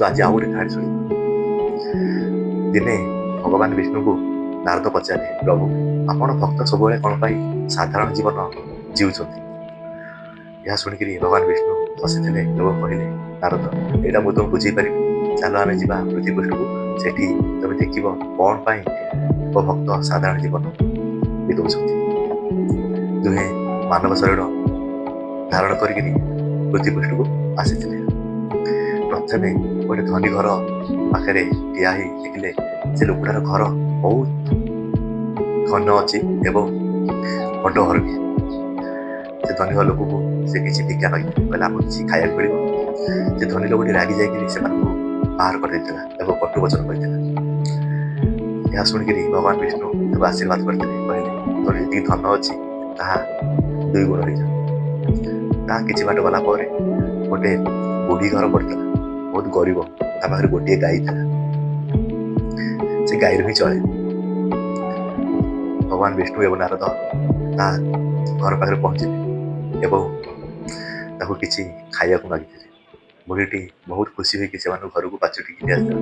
ତ ଆଜି ଆଉ ଗୋଟେ କାହାଣୀ ଶୁଣିବା। ଦିନେ ଭଗବାନ ବିଷ୍ଣୁଙ୍କୁ ନାରଦ ପଚାରିଲେ, ପ୍ରଭୁ, ଆପଣ ଭକ୍ତ ସବୁବେଳେ କ'ଣ ପାଇଁ ସାଧାରଣ ଜୀବନ ଜିଉଛନ୍ତି? ଏହା ଶୁଣିକିରି ଭଗବାନ ବିଷ୍ଣୁ ହସିଥିଲେ ଏବଂ କହିଲେ, ନାରଦ, ଏଇଟା ମୁଁ ତୁମକୁ ବୁଝେଇ ପାରିବି। ଚାଲ, ଆମେ ଯିବା ପୃଥିବୀ ପୃଷ୍ଠକୁ। ସେଠି ତମେ ଦେଖିବ କ'ଣ ପାଇଁ ମୋ ଭକ୍ତ ସାଧାରଣ ଜୀବନ ବିତଉଛନ୍ତି। ଦୁହେଁ ମାନବ ଶରୀର ଧାରଣ କରିକିରି ପୃଥିବୀ ପୃଷ୍ଠକୁ ଆସିଥିଲେ। ପ୍ରଥମେ ଗୋଟେ ଧନୀ ଘର ପାଖରେ ଠିଆ ହେଇ ଦେଖିଲେ, ସେ ଲୋକଟାର ଘର ବହୁତ ଧନ ଅଛି ଏବଂ ବଡ଼ ଘର ବି। ସେ ଧନୀ ଘର ଲୋକକୁ ସେ କିଛି ଭିକ୍ଷା ମାଗିଲେ। କହିଲେ, ଆମକୁ କିଛି ଖାଇବାକୁ ମିଳିବ? ସେ ଧନୀ ଲୋକଟି ରାଗି ଯାଇକିରି ସେମାନଙ୍କୁ ବାହାର କରିଦେଇଥିଲା ଏବଂ କଟୁ ବଚନ କହିଥିଲା। ଏହା ଶୁଣିକିରି ଭଗବାନ ବିଷ୍ଣୁ ତାକୁ ଆଶୀର୍ବାଦ କରିଥିଲେ। କହିଲେ, ତୋର ଯେତିକି ଧନ ଅଛି, ତାହା ଦୁଇ ଗୁଣ ହେଇଯାଉ। ତାହା କିଛି ବାଟ ଗଲା ପରେ ଗୋଟେ ବୁଢ଼ୀ ଘର ପଡ଼ିଥିଲା। ବହୁତ ଗରିବ। ତା ପାଖରେ ଗୋଟିଏ ଗାଈ ଥିଲା। ସେ ଗାଈରୁ ହିଁ ଚଳେ। ଭଗବାନ ବିଷ୍ଣୁ ଏବଂ ନାରଦ ତା ଘର ପାଖରେ ପହଞ୍ଚିଲେ ଏବଂ ତାକୁ କିଛି ଖାଇବାକୁ ମାଗିଥିଲେ। ବୁଢ଼ୀଟି ବହୁତ ଖୁସି ହୋଇକି ସେମାନଙ୍କ ଘରକୁ ପାଛୋଟିକି ନେଇ ଆସିଲା।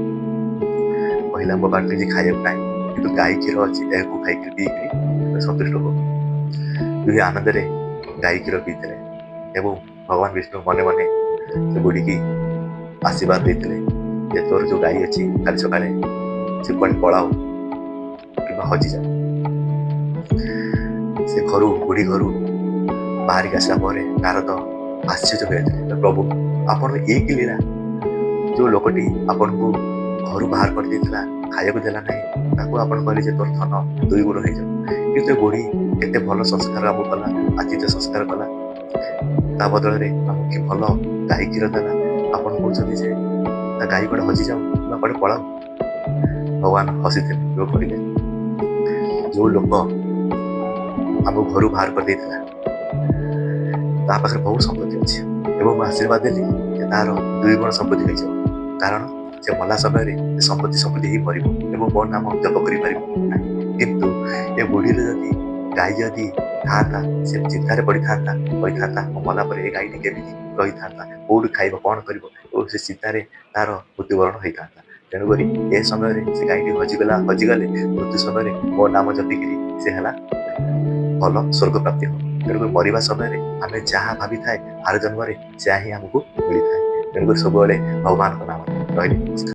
କହିଲା, ମୋ ପାଖରେ କିଛି ଖାଇବାକୁ ନାହିଁ, କିନ୍ତୁ ଗାଈ କ୍ଷୀର ଅଛି। ଏହାକୁ ଖାଇକି ପିଇକିରି ସନ୍ତୁଷ୍ଟ ହୁଅ। ଦୁହେଁ ଆନନ୍ଦରେ ଗାଈ କ୍ଷୀର ପିଇଥିଲେ ଏବଂ ଭଗବାନ ବିଷ୍ଣୁ ମନେ ମନେ ସେ ବୁଢ଼ୀକି ଆଶୀର୍ବାଦ ଦେଇଥିଲେ ଯେ ତୋର ଯୋଉ ଗାଈ ଅଛି, କାଲି ସକାଳେ ସେ କୁଆଡ଼େ ପଳାଉ କିମ୍ବା ହଜିଯାଉ। ସେ ଘରୁ, ବୁଢ଼ୀ ଘରୁ ବାହାରିକି ଆସିଲା ପରେ ନାରଦ ଆଶ୍ଚର୍ଯ୍ୟ ହୋଇଯାଇଥିଲେ। ପ୍ରଭୁ, ଆପଣ ଏଇ କି ଲୀଳା! ଯୋଉ ଲୋକଟି ଆପଣଙ୍କୁ ଘରୁ ବାହାର କରିଦେଇଥିଲା, ଖାଇବାକୁ ଦେଲା ନାହିଁ, ତାକୁ ଆପଣ କହିଲେ ଯେ ତୋର ଧନ ଦୁଇ ଗୁଣ ହେଇଯାଉ। କିନ୍ତୁ ଏ ବୁଢ଼ୀ କେତେ ଭଲ ସଂସ୍କାର ଆମକୁ କଲା, ଆତିଥ୍ୟ ସଂସ୍କାର କଲା। ତା ବଦଳରେ ଆମକୁ କି ଭଲ ଗାଈ କ୍ଷୀର ଦେଲା। ଆପଣ କହୁଛନ୍ତି ଯେ ତା ଗାଈ କୁଆଡ଼େ ହଜିଯାଉ କିମ୍ବା କୁଆଡ଼େ ପଳାଉ। ଭଗବାନ ହସିଥିଲେ ଏବଂ କହିଲେ, ଯୋଉ ଲୋକ ଆମକୁ ଘରୁ ବାହାର କରିଦେଇଥିଲା, ତା ପାଖରେ ବହୁତ ସମ୍ପତ୍ତି ଅଛି ଏବଂ ମୁଁ ଆଶୀର୍ବାଦ ଦେଲି ଯେ ତାର ଦୁଇ ଗୁଣ ସମ୍ପତ୍ତି ହେଇଯିବ। କାରଣ ସେ ମଲା ସମୟରେ ସେ ସମ୍ପତ୍ତି ସମ୍ପତ୍ତି ହେଇ ମରିବ ଏବଂ ମୋ ନାମ ଜପ କରିପାରିବ ନାହିଁ। କିନ୍ତୁ ଏ ବୁଢ଼ୀର ଯଦି ଗାଈ ଯଦି ଥାଆନ୍ତା, ସେ ଚିନ୍ତାରେ ପଡ଼ିଥାନ୍ତା। କହିଥାନ୍ତା, ମୁଁ ମଲା ପରେ ଏ ଗାଈଟି କେମିତି ରହିଥାନ୍ତା, କୋଉଠି ଖାଇବ, କ'ଣ କରିବ ଏବଂ ସେ ଚିନ୍ତାରେ ତାର ମୃତ୍ୟୁବରଣ ହେଇଥାନ୍ତା। ତେଣୁକରି ଏ ସମୟରେ ସେ ଗାଈଟି ହଜିଗଲା, ହଜିଗଲେ ମୃତ୍ୟୁ ସମୟରେ ମୋ ନାମ ଜପିକିରି ସେ ହେଲା ଭଲ ସ୍ୱର୍ଗ ପ୍ରାପ୍ତି ହବ। ତେଣୁକରି ମରିବା ସମୟରେ ଆମେ ଯାହା ଭାବିଥାଏ, ଆର ଜନ୍ମରେ ସେୟା ହିଁ ଆମକୁ ମିଳିଥାଏ। ତେଣୁକରି ସବୁବେଳେ ଭଗବାନଙ୍କ ନାମ ରହିଲେ। ନମସ୍କାର।